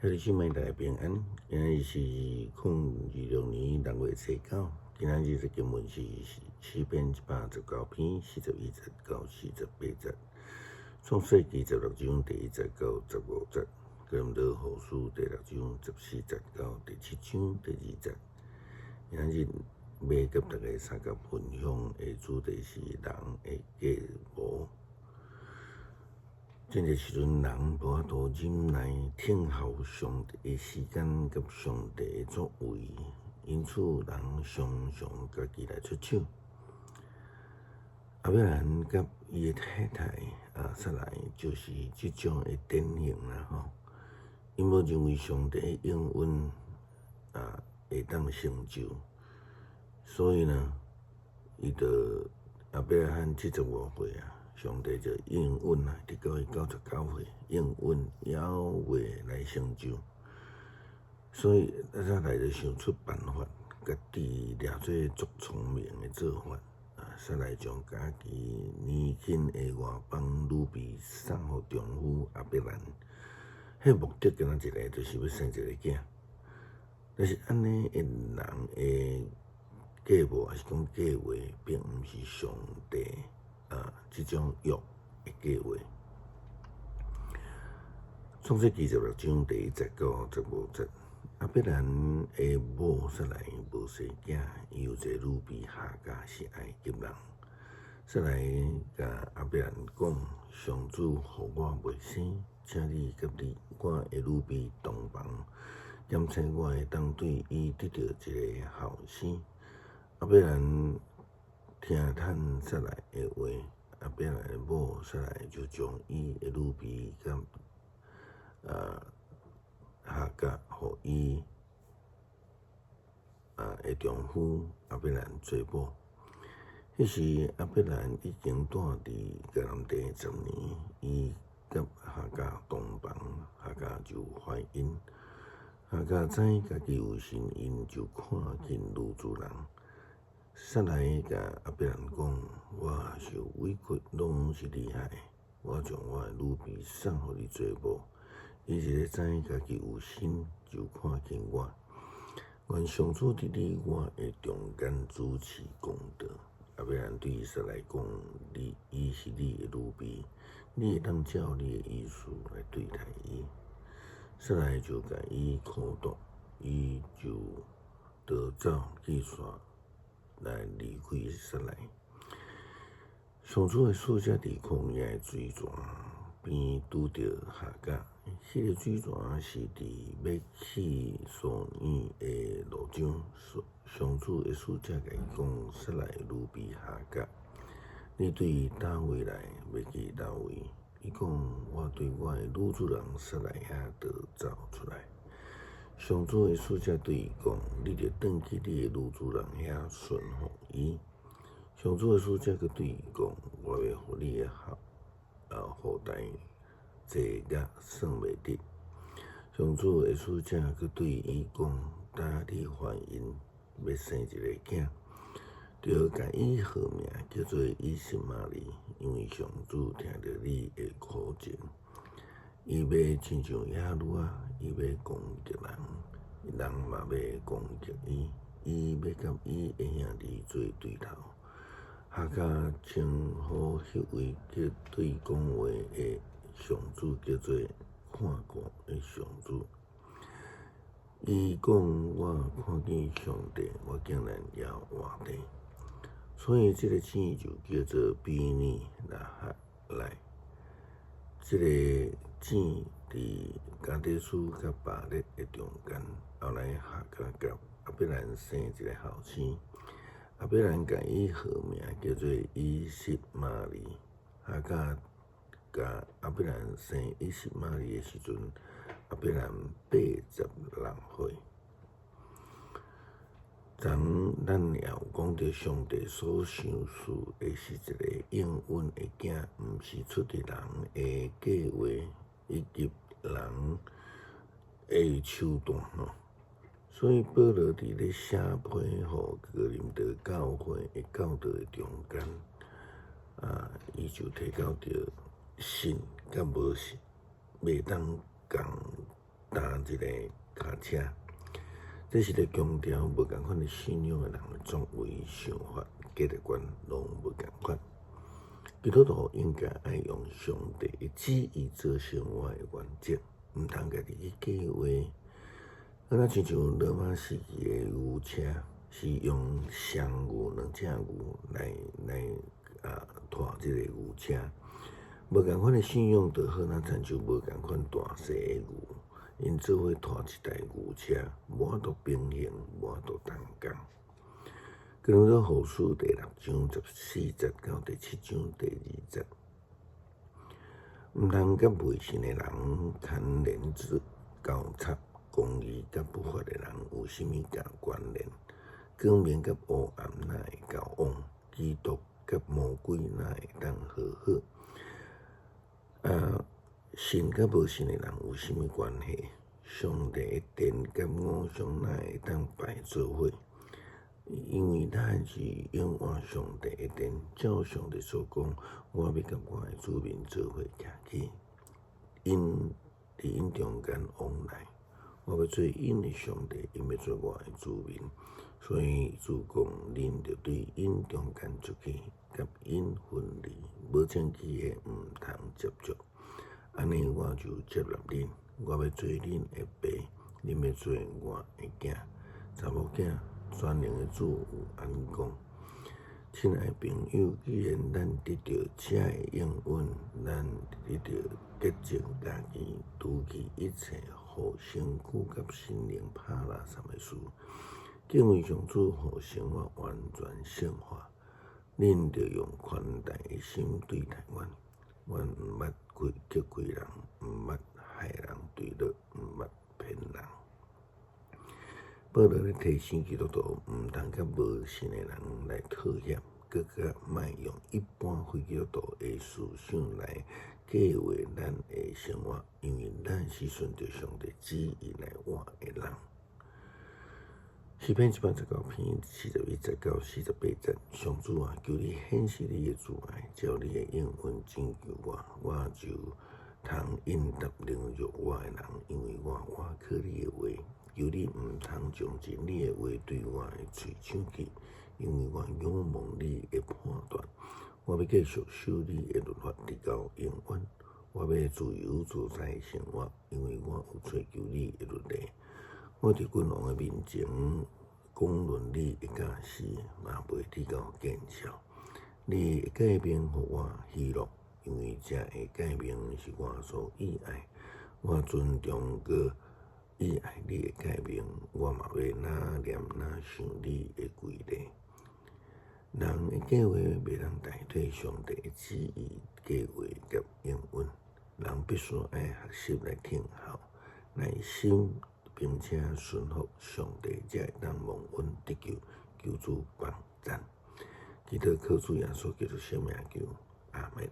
兄弟姊妹大家平安，今仔日是2026年6月初9，今仔日的經文是詩篇119篇41節到48節，創世記16章第1節到15節，哥林多後書第六章14節到第七章第2節。今仔日欲佮大家相共分享的主題是人的計謀。真濟時陣，人無法度忍耐等候上帝的時間佮上帝的作為，因此人常常家己來出手。亞伯蘭佮伊的太太撒萊就是這種的典型啦吼。𪜶無認為上帝的應允會當成就，所以呢，伊就亞伯拉罕75歲啊。上帝就應允啊，直到伊99歲，應允猶未來成就，所以撒萊就想出辦法，家己掠做足聰明的做法啊，撒萊將家己年輕的外邦女婢送予丈夫亞伯蘭，彼目的敢若一个，就是欲生一個囝。但是按呢的人的計謀，抑是講計劃，並毋是上帝這種約的計劃。創世記16章第1節到15節，亞伯蘭的某撒萊無生囝，伊有一个女婢夏甲是埃及人。撒萊共亞伯蘭講：上主予我袂生，請你佮你我的女婢同房，檢查我會當對伊得著一个後生。亞伯蘭聽趁撒萊的話，亞伯蘭的某撒萊就將伊的女婢佮夏甲予伊的丈夫亞伯蘭做某。彼時亞伯蘭已經住佇迦南地10年，伊佮夏甲同房，夏甲就懷孕。夏甲知家己有身孕，就看輕女主人。撒萊共亞伯蘭講：我受委屈，攏是你害的。我將我的女婢送予你做某，伊一咧知家己有身，就看輕我。願上主佇你我的中間主持公道。亞伯蘭對撒萊講：你伊是你的女婢，你會當照你的意思來對待伊。撒萊就共伊苦毒，伊就逃走繼續來離開撒萊。上主的使者佇曠野的水泉邊拄著夏甲，彼个水泉是佇欲去書珥的路上。上主的使者共伊講：撒萊的女婢夏甲，你對佗位來，欲去佗位？伊講：我對我的女主人撒萊遐逃走出來。上主的使者對伊講：你著轉去你的女主人遐順服伊。上主的使者閣對伊講：我欲予你的後代濟甲算袂得。上主的使者閣對伊講：今你懷孕，欲生一個囝，著共伊號名叫做以實瑪利，因為上主聽著你的苦情。伊欲親像野驢仔，伊欲攻擊人，人嘛欲攻擊伊。伊欲佮伊的兄弟做對頭。夏甲稱呼彼位叫對伊講話的上主叫做看顧的上主。伊講我看見上帝，我竟然猶活著。所以這个井就叫做比爾拉哈萊。這个井佇加低斯佮巴勒的中間。後來夏甲共亞伯蘭生一个後生，亞伯蘭共伊號名叫做以實瑪利。夏甲共亞伯蘭生以實瑪利的時陣，亞伯蘭86歲。昨咱也有講著，上帝所賞賜的是一个應允的囝，毋是出佇人的計劃以及人的手段吼。所以保羅佇咧寫批予哥林多教會的教導的中間，伊就提到著信佮無信袂當仝踏一个跤車。這是咧強調無仝款的信仰的人的作為、想法、價值觀攏無仝款。基督徒應該愛用上帝的旨意做生活的原則，毋通家己去計劃。敢若親像羅馬時期的牛車，是用雙牛兩隻牛來拖這個牛車。無仝款的信仰，就好若親像無仝款大細的牛，𪜶做伙拖一台牛車，無法度平衡，無法度同工。哥林多後書第六章十四節到第七章第二節，毋通佮袂信的人牽連之交插，公義佮不法的人有啥物共關聯？光明佮烏暗哪會交往？基督佮魔鬼哪會當和好？信佮無信的人有啥物關係？上帝的殿佮偶像哪會當擺做伙？因為咱是永活上帝的殿，照上帝所講，我欲佮我的子民做伙徛起，𪜶佇𪜶中間往來，我欲做𪜶的上帝，𪜶欲做我的子民。所以主講，恁著對𪜶中間出去，佮𪜶分離，無清氣的毋通接觸。按呢我就接納恁，我欲做恁的爸，恁欲做我的囝。查某囝，全能的主有按呢講。親愛朋友，既然咱得著這个應允，咱得著潔淨家己，除去一切予身軀佮心靈拍垃圾的事，敬畏上主，予生活完全聖化。恁著用寬待的心對待阮，阮毋捌激虧人，毋捌害人墜落，毋捌騙人。保羅咧提醒基督徒，毋通佮無信的人來妥協，閣較莫用一般非基督徒的思想來計劃咱的生活，因為咱是順著上帝旨意來活的人。詩篇119篇41節到48節，上主啊，求你顯示你的慈愛，照你的應允拯救我，我就通應答凌辱我的人，因為我倚靠你的話。求你毋通將真理的話對我的喙搶去，因為我仰望你的判斷。我欲繼續守你的律法，直到永遠。我欲自由自在生活，因為我有揣求你的律例。我佇君王的面前講論你的教示，嘛袂得到見笑。你的誡命予我喜樂，因為這个誡命是我所喜愛。我尊重閣喜愛你的誡命，我嘛欲若念若想你的規例。人的計劃袂當代替上帝的旨意、計劃佮應允。人必須愛學習來聽候、耐心，並且順服上帝，才會當蒙恩得救，求主幫贊。祈禱靠主耶穌基督聖名求，阿們。